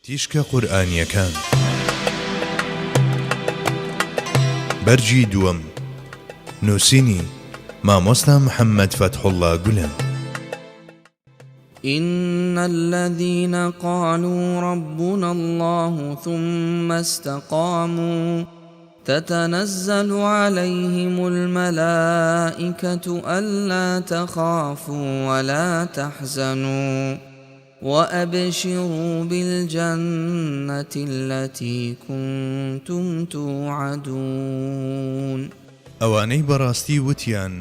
تیشکە قورئانیەکان بەرگی دووەم نووسینی مامۆستا محەممەد فەتحوڵڵا گولەن. إن الذين قالوا ربنا الله ثم استقاموا تتنزل عليهم الملائكة ألا تخافوا ولا تحزنوا وأبشروا بالجنة التي كنتم توعدون. ئەوانەی بەڕاستی وتیان،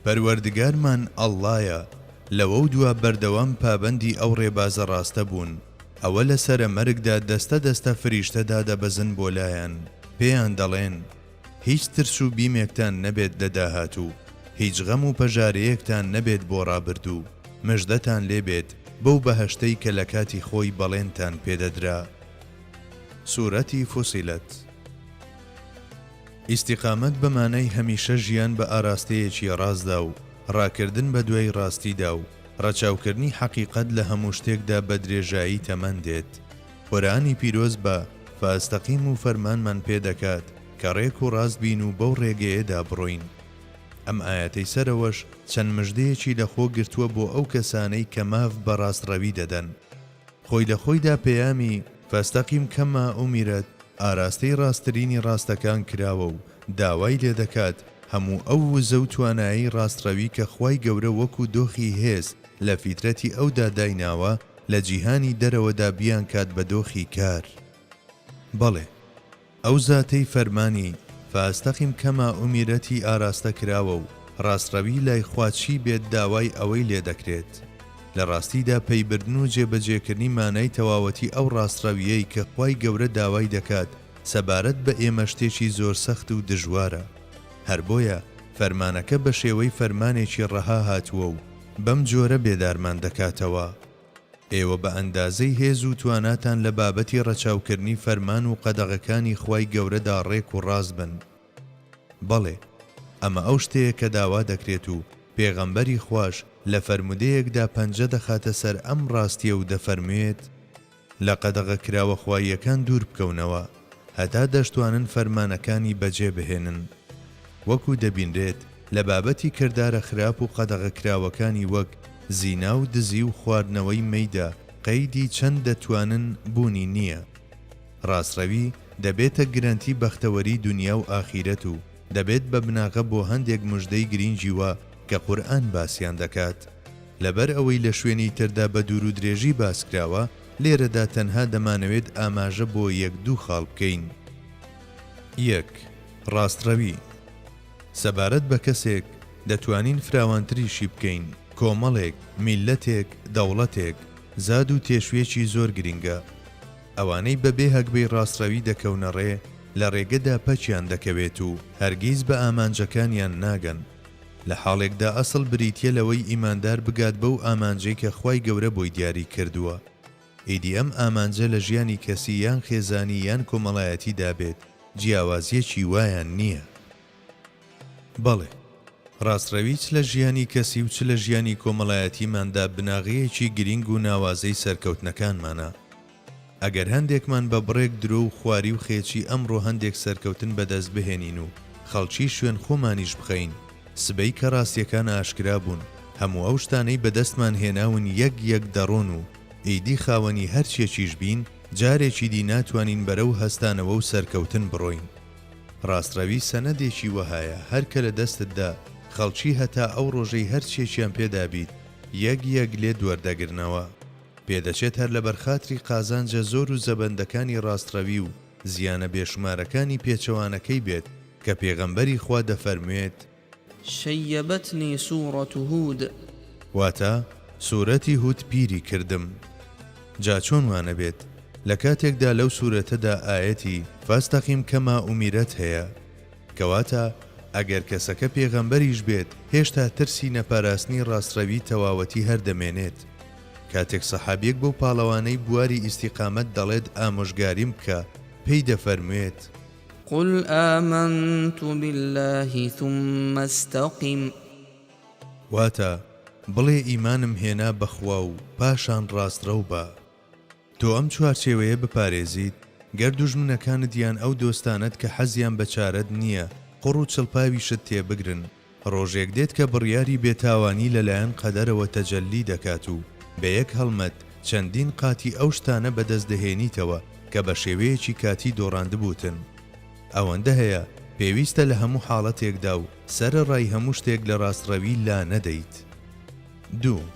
پەروەردگارمان اللە یە، لەوەودوا بەردەوام پابەندی ئەو ڕێبازە ڕاستە بوون، ئەوە لە سەرە مەرگدا دەستە دەستە فریشتە دادەبەزن بۆ لایان، پێیان دەڵێن، هیچ ترس و بیمێکتان نەبێت لە داهاتوو، هیچ غەم و پەژارەیەکتان نەبێت بۆ ڕابردوو، مژدەتان لێ بێت بەو بەهەشتەی کە لە کاتی خۆی بەڵێنتان پێدەدرا. سورەتی فصلت. ئیستیقامەت بە مانای هەمیشە ژیان بە ئاراستەیەکی ڕاستدا و ڕاکردن بە دوای ڕاستیدا و ڕەچاوکردنی حەقیقەت لە هەموو شتێکدا بە درێژایی تەمەن دێت. قورئانی پیرۆز بە، فاستقیموا، فەرمانمان پێ دەکات کە ڕێک و ڕاست بین و بەو ڕێگەیەدا بڕۆین. ئەم ئایەتەی سەرەوەش چەند مژدەیەکی لە خۆ گرتووە بۆ ئەو کەسانەی کە ماف بە ڕاستڕەوی دەدەن. خۆی لە خۆیدا پەیامی، فاستقم کما امرت، ئاراستەی ڕاستترینی ڕاستەکان کراوە و داوای لێدەکات هەموو ئەو وزە و توانایەی ڕاستڕەوی کە خوای گەورە وەکو دۆخی هێز لە فیترەتی ئەودا دایناوە لە جیهانی دەرەوەدا بیانکات بە دۆخی کار. بەڵێ. ئەو زاتەی فەرمانی، فاستقم کما امرت ی ئاراستە کراوە و ڕاستڕەوی لای خوا چی بێت داوای ئەوەی لێ دەکرێت. لە ڕاستیدا پەیبردن و جێبەجێکردنی مانای تەواوەتی ئەو ڕاستڕەوییەی کە خوای گەورە داوای دەکات سەبارەت بە ئێمە شتێکی زۆر سەخت و دژوارە. هەر بۆیە فەرمانەکە بە شێوەی فەرمانێکی ڕەها هاتووە و بەم جۆرە بێدارمان دەکاتەوە. ئێوە بە ئەندازەی هێز و تواناتان لە بابەتی ڕەچاوکردنی فەرمان و قەدەغەکانی خوای گەورەدا ڕێک و ڕاست بن. بەڵێ، ئەمە ئەو شتەیە کە داوا دەکرێت و پێغەمبەری خواش لە فەرموودەیەکدا پەنجە دەخاتە سەر ئەم ڕاستییە و دەفەرموێت، لە قەدەغەکراوە خواییەکان دوور بکەونەوە، هەتا دەشتوانن فەرمانەکانی بەجێ بهێنن. وەکو دەبینرێت لە بابەتی کردارە خراپ و قەدەغەکراوەکانی وەک زینا و دزی و خواردنەوەی مەیدا قەیدی چەند دەتوانن بوونی نییە. ڕاستڕەوی دەبێتە گرەنتی بەختەوەری دونیا و ئاخیرەت و دەبێت بە بناغە بۆ هەندێک مژدەی گرینگی وا کە قورئان باسیان دەکات. لەبەر ئەوەی لە شوێنی تردا بە دوورودرێژی باسکراوە، لێرەدا تەنها دەمانەوێت ئاماژە بۆ یەک دوو خاڵ بکەین. یەک، ڕاستڕەوی. سەبارەت بە کەسێک، دەتوانین فراوانتریشی بکەین، کۆمەڵێک، میللەتێک، دەوڵەتێک، زاد و تێشویەکی زۆر گرینگە. ئەوانەی بە بێ هەگبەی ڕاستڕەوی دەکەونە ڕێ، لە ڕێگەدا پەکیان دەکەوێت و هەرگیز بە ئامانجەکانیان ناگەن. لە حاڵێکدا ئەسڵ بریتیە لەوەی ئیماندار بگات بەو ئامانجەی کە خوای گەورە بۆی دیاری کردووە. ئیدی ئەم ئامانجە لە ژیانی کەسی یان خێزانی یان کۆمەڵایەتیدا بێت جیاوازیەکی وایان نیە. بەڵێ، ڕاستڕەوی چ لە ژیانی کەسی و چ لە ژیانی کۆمەڵایەتیماندا بناغەیەکی گرینگ و ناوازەی سەرکەوتنەکانمانە. ئەگەر هەندێکمان بە بڕێک درۆ و خواری و خێچی ئەمڕۆ هەندێک سەرکەوتن بەدەست بهێنین و خەڵکی شوێن خۆمانیش بخەین، سبەی کە ڕاستیەکان ئاشکرا بوون، هەموو ئەو شتانەی بەدەستمان هێناون یەک یەک دەڕۆن و ئیدی خاوەنی هەرچیەکیش بین، جارێکی دی ناتوانین بەرەو هەستانەوە و سەرکەوتن بڕۆین. ڕاستڕەوی سەنەدێکی وەهایە هەر کە لە دەستت دا، خەڵکی هەتا ئەو ڕۆژەی هەرچیەکیان پێدا بیت، یەک یەک لێت وەردەگرنەوە. پێدەچێت هەر لەبەرخاتری قازانجە زۆر و زەبەندەکانی ڕاستڕەوی و زیانە بێشومارەکانی پێچەوانەکەی بێت کە پێغەمبەری خوا دەفەرموێت. شیبتنی سورە هود. واتە، سورەتی هود پیری کردم. جا چۆن وانەبێت لە کاتێکدا لەو سورەتەدا ئایەتی، فاستقم کما امرت، هەیە؟ کەواتە ئەگەر کەسەکە پێغەمبەریش بێت هێشتا ترسی نەپاراستنی ڕاستڕەوی تەواوەتی هەر دەمێنێت. کاتێک سەحابیەک بەو پاڵەوانەی بواری ئیستیقامەت دەڵێت ئامۆژگاریم بکە، پێی دەفەرموێت. قل آمنت باللە ثم استقم. واتە، بڵێ ئیمانم هێنا بە خوا و پاشان ڕاستڕەو بە. تۆ ئەم چوارچێوەیە بپارێزیت، گەر دوژمنەکانت یان ئەو دۆستانەت کە حەزیان بە چارەت نییە قوڕ و چڵپاویشت تێبگرن، ڕۆژێک دێت کە بڕیاری بێتاوانی لەلایەن قەدەرەوە تەجەللی دەکات و بە یەک هەڵمەت چەندین قاتی ئەو شتانە بەدەست دەهێنیتەوە کە بە شێوەیەکی کاتی دۆڕاندبووتن. ئەوەندە هەیە پێویستە لە هەموو حاڵەتێکدا و سەرەڕای هەموو شتێک لە ڕاستڕەوی لا نەدەیت. دوو.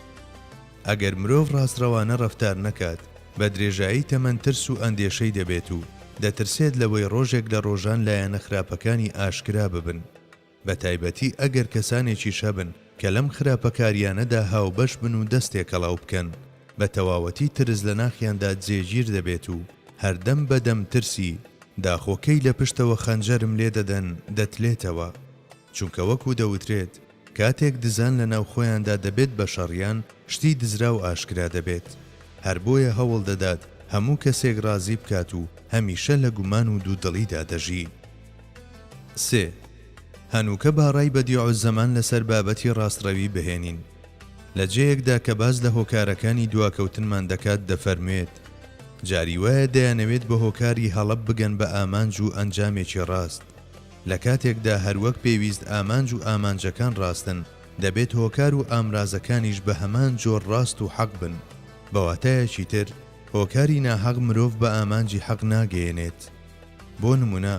ئەگەر مرۆڤ ڕاستڕەوانە ڕەفتار نەکات، بە درێژایی تەمەن ترس و ئەندێشەی دەبێت و دەترسێت لەوەی ڕۆژێک لە ڕۆژان لایەنە خراپەکانی ئاشکرا ببن. بە تایبەتی ئەگەر کەسانێکیش هەبن کە لەم خراپەکارییانەدا هاوبەش بن و دەست تێکەڵاو بکەن، بە تەواوەتی ترس لە ناخیاندا جێگیر دەبێت و هەردەم بە دەم ترسی، داخۆ کەی لە پشتەوە خەنجەرم لێ دەدەن، دەتلێتەوە. چونکە وەکو دەوترێت، کاتێک دزان لە ناو خۆیاندا دەبێت بە شەڕیان، شتی دزراو ئاشکرا دەبێت. هەر بۆیە هەوڵ دەدات هەموو کەسێک ڕازی بکات و هەمیشە لە گومان و دوودڵیدا دەژی. سێ، هەنووکە با ڕای بەدیعولزەمان لەسەر بابەتی ڕاستڕەوی بهێنین. لە جێیەکدا کە باس لە هۆکارەکانی دواکەوتنمان دەکات دەفەرموێت، جاری وایە دەیانەوێت بە هۆکاری هەڵە بگەن بە ئامانج و ئەنجامێکی ڕاست، لە کاتێکدا هەروەک پێویست ئامانج و ئامانجەکان ڕاستن، دەبێت هۆکار و ئامرازەکانیش بە هەمان جۆر ڕاست و حەق بن. بە واتایەکی تر، هۆکاری ناحەق مرۆڤ بە ئامانجی حەق ناگەیەنێت. بۆ نموونە،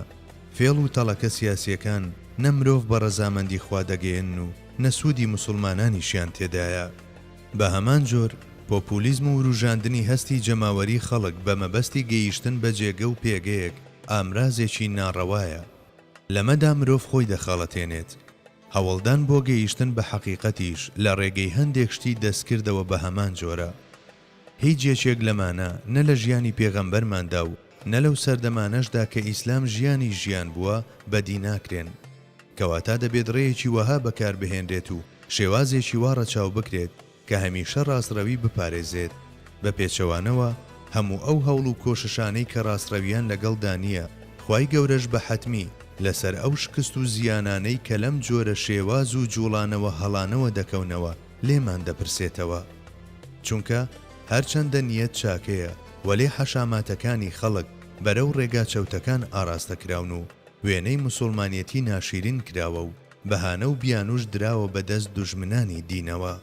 فێڵ و تەڵەکە سیاسییەکان نە مرۆڤ بە ڕەزامەندی خوا دەگەیەنن و نە سوودی موسوڵمانانیشیان تێدایە. بە هەمان جۆر، پۆپولیزم و وروژاندنی هەستی جەماوەری خەڵک بە مەبەستی گەیشتن بە جێگە و پێگەیەک، ئامرازێکی ناڕەوایە. لەمەدا مرۆڤ خۆی دەخەڵەتێنێت. هەوڵدان بۆ گەیشتن بە حەقیقەتیش لە ڕێگەی هەندێک شتی دەستکردەوە بە هەمان جۆرە. هیچ یەکێک لەمانە نە لە ژیانی پێغەمبەرماندا و نە لەو سەردەمانەشدا کە ئیسلام ژیانی ژیان بووە بەدی ناکرێن. کەواتە دەبێت ڕێیەکی وەها بەکاربهێنرێت و شێوازێکی وا ڕەچاو بکرێت کە هەمیشە ڕاستڕەوی بپارێزێت، بە پێچەوانەوە هەموو ئەو هەوڵ و کۆششانەی کە ڕاستڕەویان لەگەڵدا نییە، خوای گەورەش بە حەتمی لەسەر ئەو شکست و زیانانەی کە لەم جۆرە شێواز و جوڵانەوە هەڵانەوە دەکەونەوە لێمان دەپرسێتەوە. چونکە هەرچەندە نیەت چاکەیە، وەلێ حەشاماتەکانی خەڵک بەرەو ڕێگا چەوتەکان ئاڕاستە کراون و وێنەی موسوڵمانێتی ناشیرین کراوە و بەهانە و بیانووش دراوە بە دەست دوژمنانی دینەوە.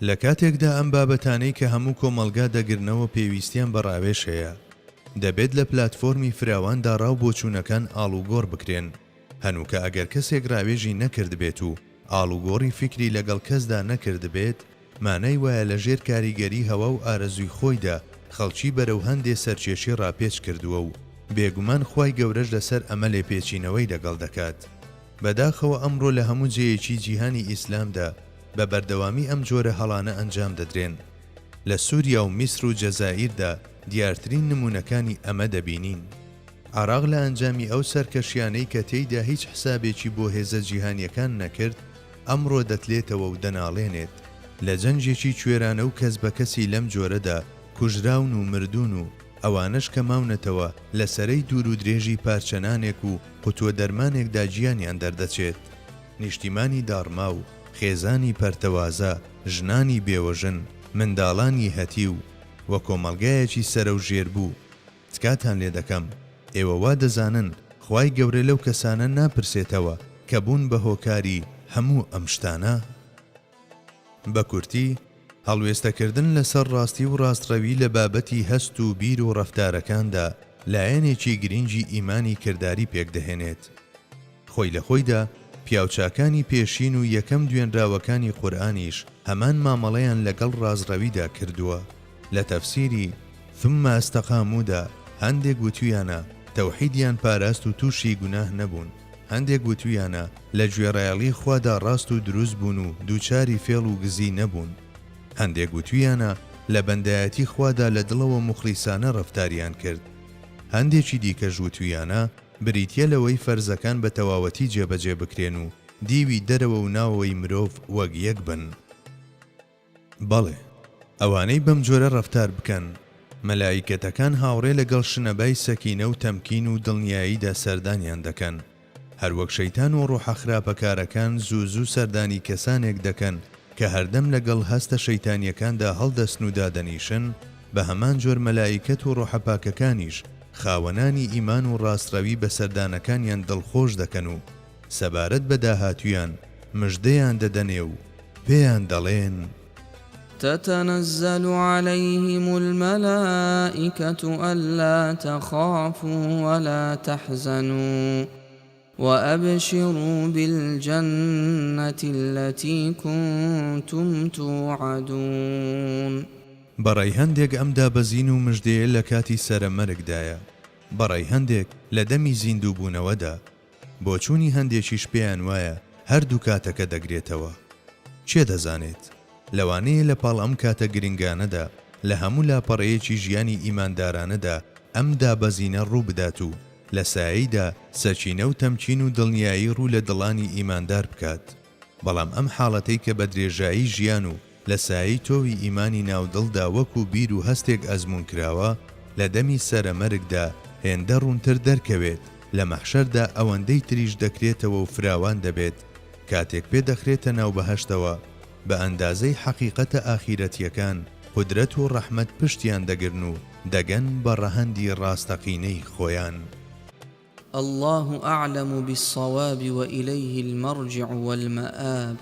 لە کاتێکدا ئەم بابەتانەی کە هەموو کۆمەڵگا دەگرنەوە پێویستیان بە ڕاوێژ هەیە، دەبێت لە پلاتفۆرمی فراواندا ڕاو بۆچوونەکان ئاڵوگۆڕ بکرێن. هەنووکە ئەگەر کەسێک ڕاوێژی نەکردبێت و ئاڵوگۆڕی فیکری لەگەڵ کەسدا نەکردبێت، مانای وایە لە ژێر کاریگەری هەوا و ئارەزووی خۆیدا خەڵکی بەرەو هەندێ سەرکێشی ڕاپێچ کردووە و بێگومان خوای گەورەش لەسەر ئەمە لێپێچینەوەی لەگەڵ دەکات. بەداخەوە ئەمڕۆ لە هەموو جێیەکی جیهانی ئیسلامدا بە بەردەوامی ئەم جۆرە هەڵانە ئەنجام دەدرێن. لە سوریا و میسر و جەزائیردا دیارترین نموونەکانی ئەمە دەبینین. عێراق لە ئەنجامی ئەو سەرکەشیانەی کە تێیدا هیچ حسابێکی بۆ هێزە جیهانیەکان نەکرد، ئەمڕۆ دەتلێتەوە و دەناڵێنێت. لە جەنگێکی کوێرانە و کەس بە کەسی لەم جۆرەدا کوژراون و مردوون و ئەوانەش کە ماونەتەوە لە سەرەی دوور و درێژی پارچە نانێک و قوتوە دەرمانێکدا گیانیان دەردەچێت. نیشتیمانی داڕماو، خێزانی پەرتەوازە، ژنانی بێوەژن، منداڵانی هەتیو و کۆمەڵگایەکی سەرەوژێربوو. تکاتان لێ دەکەم، ئێوە وا دەزانن خوای گەورە لەو کەسانە ناپرسێتەوە کە بوون بە هۆکاری هەموو ئەم شتانە؟ بە کورتی، هەڵوێستەکردن لەسەر ڕاستی و ڕاستڕەوی لە بابەتی هەست و بیر و ڕەفتارەکاندا لایەنێکی گرینگی ئیمانی کرداری پێکدەهێنێت. خۆی لە خۆیدا پیاوچاکانی پێشین و یەکەم دوێنراوەکانی قورئانیش هەمان مامەڵەیان لەگەڵ ڕاستڕەویدا کردووە. لە تەفسیری، ثم استقاموا، دا هەندێک وتویانە تەوحیدیان پاراست و تووشی گوناه نەبوون، هەندێک وتویانە لە گوێڕایەڵی خوادا ڕاست و دروست بوون و دووچاری فێڵ و گزی نەبوون، هەندێک وتویانە لە بەندایەتی خوادا لە دڵەوە موخلیسانە ڕەفتاریان کرد، هەندێکی دیکەش وتویانە بریتیە لەوەی فەرزەکان بە تەواوەتی جێبەجێ بکرێن و دیوی دەرەوە و ناوەوەی مرۆڤ وەک یەک بن. بەڵێ، ئەوانەی بەم جۆرە ڕەفتار بکەن، مەلائیکەتەکان هاوڕێ لەگەڵ شنەبای سەکینە و تەمکین و دڵنیاییدا سەردانیان دەکەن، هەروەک شەیتان و ڕۆحە خراپەکارەکان زوو زوو سەردانی کەسانێک دەکەن کە هەردەم لەگەڵ هەستە شەیتانیەکاندا هەڵدەستن و دادەنیشن. بە هەمان جۆر مەلائیکەت و ڕۆحە پاکەکانیش خاوەنانی ئیمان و ڕاستڕەوی بە سەردانەکانیان دڵخۆش دەکەن و سەبارەت بە داهاتوویان مژدەیان دەدەنێ و پێیان دەڵێن. تتنزل علیهم الملائکە الا تخافوا ولا تحزنوا وابشروا بالجنة التي كنتم توعدون. بە ڕای هەندێک ئەم دابەزین و مژدەیە لە کاتی سەرەمەرگدایە، بە ڕای هەندێک لە دەمی زیندووبوونەوەدا، بۆچوونی هەندێکیش پێیان وایە هەردوو کاتەکە دەگرێتەوە. کێ دەزانێت؟ لەوانەیە لە پاڵ ئەم کاتە گرنگانەدا، لە هەموو لاپەڕەیەکی ژیانی ئیماندارانەدا ئەم دابەزینە ڕوو بدات و لە سایەیدا سەکینە و تەمکین و دڵنیایی ڕوو لە دڵانی ئیماندار بکات. بەڵام ئەم حاڵەتەی کە بە درێژایی ژیان و لە سایەی تۆوی ئیمانی ناو دڵدا وەکو بیر و هەستێک ئەزموون کراوە، لە دەمی سەرەمەرگدا هێندە ڕوونتر دەرکەوێت، لە مەحشەردا ئەوەندەی تریش دەکرێتەوە و فراوان دەبێت، کاتێک پێ دەخرێتە ناو بەهەشتەوە، بە ئەندازەی حەقیقەتە ئاخیرەتییەکان قودرەت و ڕەحمەت پشتیان دەگرن و دەگەن بە ڕەهەندی ڕاستەقینەی خۆیان. اللە اعلم بالصواب وإلیه المرجع والمآب.